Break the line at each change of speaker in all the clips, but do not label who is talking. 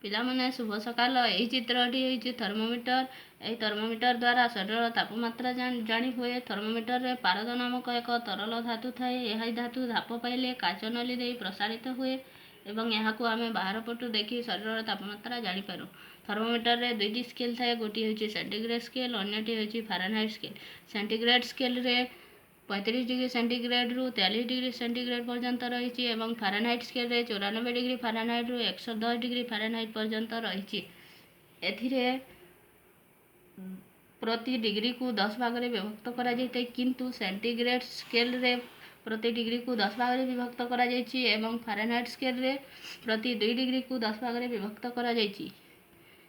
ପିଲାମାନେ, ଶୁଭ ସକାଳ। ଏହି ଚିତ୍ରଟି ହେଉଛି ଥର୍ମୋମିଟର। ଏହି ଥର୍ମୋମିଟର ଦ୍ୱାରା ଶରୀରର ତାପମାତ୍ରା ଜାଣି ହୁଏ। ଥର୍ମୋମିଟରରେ ପାରଦ ନାମକ ଏକ ତରଳ ଧାତୁ ଥାଏ। ଏହି ଧାତୁ ତାପ ପାଇଲେ କାଚ ନଳୀ ଦେଇ ପ୍ରସାରିତ ହୁଏ ଏବଂ ଏହାକୁ ଆମେ ବାହାର ପଟୁ ଦେଖି ଶରୀରର ତାପମାତ୍ରା ଜାଣିପାରୁ। ଥର୍ମୋମିଟରରେ ଦୁଇଟି ସ୍କେଲ୍ ଥାଏ। ଗୋଟିଏ ହେଉଛି ସେଣ୍ଟିଗ୍ରେଡ୍ ସ୍କେଲ୍, ଅନ୍ୟଟି ହେଉଛି ଫାରେନହାଇଟ୍ ସ୍କେଲ୍। ସେଣ୍ଟିଗ୍ରେଡ୍ ସ୍କେଲ୍ରେ 35 ଡିଗ୍ରୀ ସେଣ୍ଟିଗ୍ରେଡ୍ରୁ 43 ଡିଗ୍ରୀ ସେଣ୍ଟିଗ୍ରେଡ୍ ପର୍ଯ୍ୟନ୍ତ ରହିଛି ଏବଂ ଫାରେନହାଇଟ୍ ସ୍କେଲ୍ରେ 94 ଡିଗ୍ରୀ ଫାରେନହାଇଟ୍ରୁ 110 ଡିଗ୍ରୀ ଫାରେନହାଇଟ୍ ପର୍ଯ୍ୟନ୍ତ ରହିଛି। ଏଥିରେ ପ୍ରତି ଡିଗ୍ରୀକୁ 10 ଭାଗରେ ବିଭକ୍ତ କରାଯାଇଥାଏ, କିନ୍ତୁ ସେଣ୍ଟିଗ୍ରେଡ୍ ସ୍କେଲ୍ରେ ପ୍ରତି ଡିଗ୍ରୀକୁ 10 ଭାଗରେ ବିଭକ୍ତ କରାଯାଇଛି ଏବଂ ଫାରେନହାଇଟ୍ ସ୍କେଲ୍ରେ ପ୍ରତି 2 ଡିଗ୍ରୀକୁ 10 ଭାଗରେ ବିଭକ୍ତ କରାଯାଇଛି।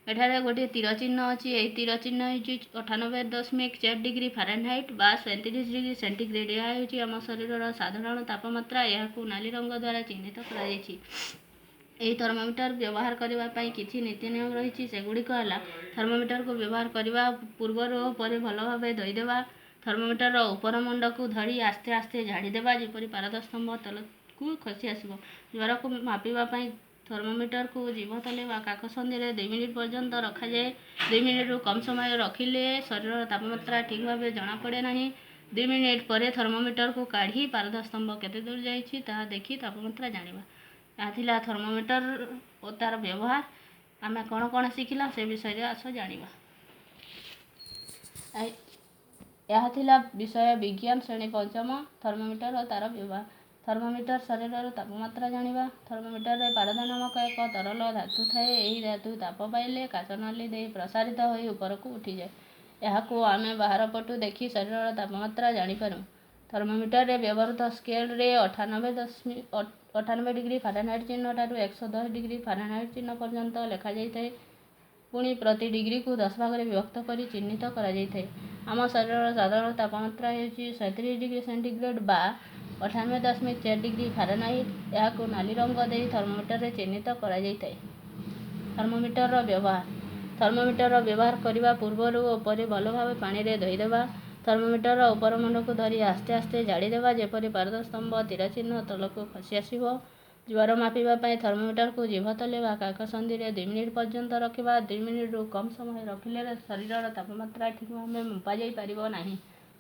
ଏଠାରେ ଗୋଟିଏ ତୀର ଚିହ୍ନ ଅଛି। ଏହି ତୀର ଚିହ୍ନ ହେଉଛି 98.4 ଡିଗ୍ରୀ ଫାରେନହାଇଟ୍ ବା 37 ଡିଗ୍ରୀ ସେଣ୍ଟିଗ୍ରେଡ୍। ଏହା ହେଉଛି ଆମ ଶରୀରର ସାଧାରଣ ତାପମାତ୍ରା। ଏହାକୁ ନାଲି ରଙ୍ଗ ଦ୍ୱାରା ଚିହ୍ନିତ କରାଯାଇଛି। ଏହି ଥର୍ମୋମିଟର ବ୍ୟବହାର କରିବା ପାଇଁ କିଛି ନୀତି ନିୟମ ରହିଛି। ସେଗୁଡ଼ିକ ହେଲା, ଥର୍ମୋମିଟରକୁ ବ୍ୟବହାର କରିବା ପୂର୍ବରୁ ଓ ପରେ ଭଲ ଭାବେ ଧୋଇଦେବା। ଥର୍ମୋମିଟରର ଉପର ମୁଣ୍ଡକୁ ଧରି ଆସ୍ତେ ଆସ୍ତେ ଝାଡ଼ିଦେବା, ଯେପରି ପାରଦ ସ୍ତମ୍ଭ ତଳକୁ ଖସି ଆସିବ। ଜ୍ୱରକୁ ମାପିବା ପାଇଁ ଥର୍ମୋମିଟରକୁ ଜିଭ ତଳେ ବା କାଖ ସନ୍ଧିରେ 2 ମିନିଟ୍ ପର୍ଯ୍ୟନ୍ତ ରଖାଯାଏ। 2 ମିନିଟ୍ରୁ କମ୍ ସମୟ ରଖିଲେ ଶରୀରର ତାପମାତ୍ରା ଠିକ୍ ଭାବେ ଜଣାପଡ଼େ ନାହିଁ। 2 ମିନିଟ୍ ପରେ ଥର୍ମୋମିଟରକୁ କାଢ଼ି ପାରଦ ସ୍ତମ୍ଭ କେତେ ଦୂର ଯାଇଛି, ତାହା ଦେଖି ତାପମାତ୍ରା ଜାଣିବା। ଏହା ଥିଲା ଥର୍ମୋମିଟର ଓ ତା'ର ବ୍ୟବହାର। ଆମେ କ'ଣ କ'ଣ ଶିଖିଲା, ସେ ବିଷୟରେ ଆସ ଜାଣିବା। ଏହା ଥିଲା ବିଷୟ ବିଜ୍ଞାନ, ଶ୍ରେଣୀ ପଞ୍ଚମ, ଥର୍ମୋମିଟର ଓ ତା'ର ବ୍ୟବହାର। ଥର୍ମୋମିଟର ଶରୀରର ତାପମାତ୍ରା ଜାଣିବା। ଥର୍ମୋମିଟରରେ ପାରଦ ନାମକ ଏକ ତରଳ ଧାତୁ ଥାଏ। ଏହି ଧାତୁ ତାପ ପାଇଲେ କାଚ ନଳୀ ଦେଇ ପ୍ରସାରିତ ହୋଇ ଉପରକୁ ଉଠିଯାଏ। ଏହାକୁ ଆମେ ବାହାର ପଟୁ ଦେଖି ଶରୀରର ତାପମାତ୍ରା ଜାଣିପାରୁ। ଥର୍ମୋମିଟରରେ ବ୍ୟବହୃତ ସ୍କେଲରେ 98 ଡିଗ୍ରୀ ଫାରେନହାଇଟ୍ ଚିହ୍ନ ଠାରୁ 110 ଡିଗ୍ରୀ ଫାରେନହାଇଟ୍ ଚିହ୍ନ ପର୍ଯ୍ୟନ୍ତ ଲେଖାଯାଇଥାଏ। ପୁଣି ପ୍ରତି ଡିଗ୍ରୀକୁ 10 ଭାଗରେ ବିଭକ୍ତ କରି ଚିହ୍ନିତ କରାଯାଇଥାଏ। ଆମ ଶରୀରର ସାଧାରଣ ତାପମାତ୍ରା ହେଉଛି 37 ଡିଗ୍ରୀ ସେଣ୍ଟିଗ୍ରେଡ୍ ବା 98.4 ଡିଗ୍ରୀ ଫାରେନହାଇଟ୍। ଏହାକୁ ନାଲି ରଙ୍ଗ ଦେଇ ଥର୍ମୋମିଟରରେ ଚିହ୍ନିତ କରାଯାଇଥାଏ। ଥର୍ମୋମିଟରର ବ୍ୟବହାର। ଥର୍ମୋମିଟରର ବ୍ୟବହାର କରିବା ପୂର୍ବରୁ ଓ ପରେ ଭଲ ଭାବେ ପାଣିରେ ଧୋଇଦେବା। ଥର୍ମୋମିଟରର ଉପର ମୁଣ୍ଡକୁ ଧରି ଆସ୍ତେ ଆସ୍ତେ ଝାଡ଼ିଦେବା, ଯେପରି ପାରଦ ସ୍ତମ୍ଭ ତୀର ଚିହ୍ନ ତଳକୁ ଖସି ଆସିବ। ଜ୍ୱର ମାପିବା ପାଇଁ ଥର୍ମୋମିଟରକୁ ଜିଭ ତଳେ ବା କାଖ ସନ୍ଧିରେ 2 ମିନିଟ୍ ପର୍ଯ୍ୟନ୍ତ ରଖିବା। 2 ମିନିଟ୍ରୁ କମ୍ ସମୟ ରଖିଲେ ଶରୀରର ତାପମାତ୍ରା ଠିକ୍ ଭାବେ ମପା ଯାଇପାରିବ ନାହିଁ।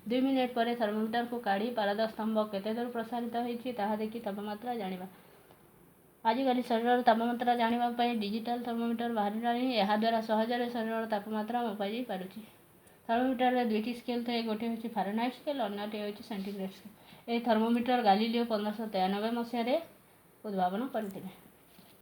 2 ମିନିଟ୍ ପରେ ଥର୍ମୋମିଟରକୁ କାଢ଼ି ପାରଦ ସ୍ତମ୍ଭ କେତେ ଦୂର ପ୍ରସାରିତ ହୋଇଛି, ତାହା ଦେଖି ତାପମାତ୍ରା ଜାଣିବା। ଆଜିକାଲି ଶରୀରର ତାପମାତ୍ରା ଜାଣିବା ପାଇଁ ଡିଜିଟାଲ ଥର୍ମୋମିଟର ବାହାରିଲାଣି। ଏହାଦ୍ୱାରା ସହଜରେ ଶରୀରର ତାପମାତ୍ରା ମପାଯାଇ ପାରୁଛି। ଥର୍ମୋମିଟରରେ ଦୁଇଟି ସ୍କେଲ୍ ଥାଏ। ଗୋଟିଏ ହେଉଛି ଫାରେନହାଇଟ୍ ସ୍କେଲ୍, ଅନ୍ୟଟି ହେଉଛି ସେଣ୍ଟିଗ୍ରେଡ୍ ସ୍କେଲ୍। ଏହି ଥର୍ମୋମିଟର ଗାଲିଲିଓ 1593 ମସିହାରେ ଉଦ୍ଭାବନ କରିଥିଲେ।